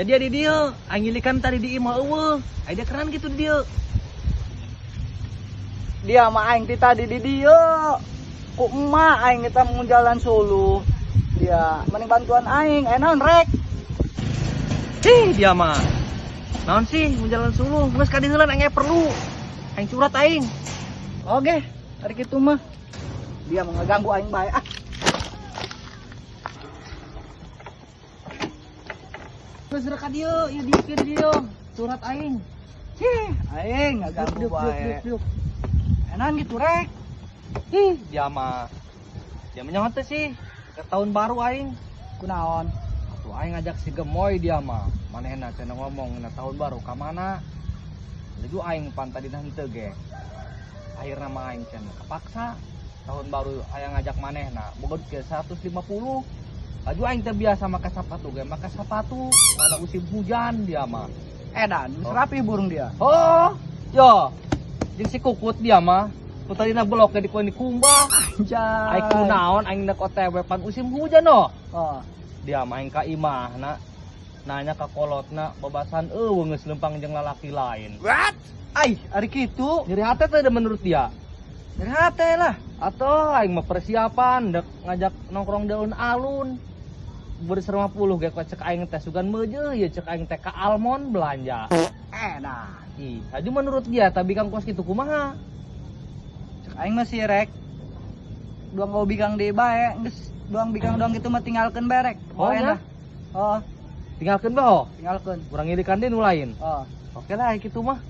Jadi di dieu, aing ngilikan tadi di imah euweuh. Aya dia keren gitu di dieu. Dia mah aing ti tadi di dieu. Ku emak aing kita mau jalan suluh. Dia mending bantuan aing, aya naon rek? Ih, dia mah. Naon sih mun jalan suluh, geus ka dieu heula, aing perlu. Aing curhat aing. Oke, ari kitu mah. Dia mau ngeganggu aing bae ah. Geus rek ka dieu, ieu dieu di dieu. Curhat aing. Cih, aing ngeganggu Diuk, diuk, bae. Diuk, diuk. Enak gitu rek. Ih, dia mah. Dia mah nyaho teh sih. Ke tahun baru aing. Kunaon? Tuh aing ngajak si Gemoy dia mah. Manehna cenah ngomong na tahun baru ka mana? Laju aing pan tadi henteu ge. Akhirna mah aing cenah kepaksa tahun baru aing ngajak manehna boga ke 150. Laju aing teh biasa make sepatu ge, make sepatu karena musim hujan dia mah. Edan, geus Oh. rapi burung dia. Oh, yo. Jeung si Kukut dia mah. Nu tadina belok ge di kumbah. Anjay. Aing kunaon aing nek OTW pan musim hujan no. Oh. Dia main ka imahna, nanya ka kolotna babasan euweuh geus lempang jeung lalaki lain. What? Ai, ari kitu. Nyeri hate teh menurut dia? Nyeri hate lah. Atau aing mah persiapan dek ngajak nongkrong di alun-alun ber-150 ge cek aing teh sugan meujeuh ya, cek aing teh ka Almond belanja. Edan. Ih, aja menurut dia tapi kang kos kitu kumaha? Cek aing mah sih rek. Duang kau bikang deui bae, geus duang bikang doang gitu mah tinggalkeun berek. Oh, ya? Lah. Oh, Tinggalkeun bae, oh. Tinggalkeun. Urang ngirikan deui nu lain. Oh. Oke lah, kitu mah.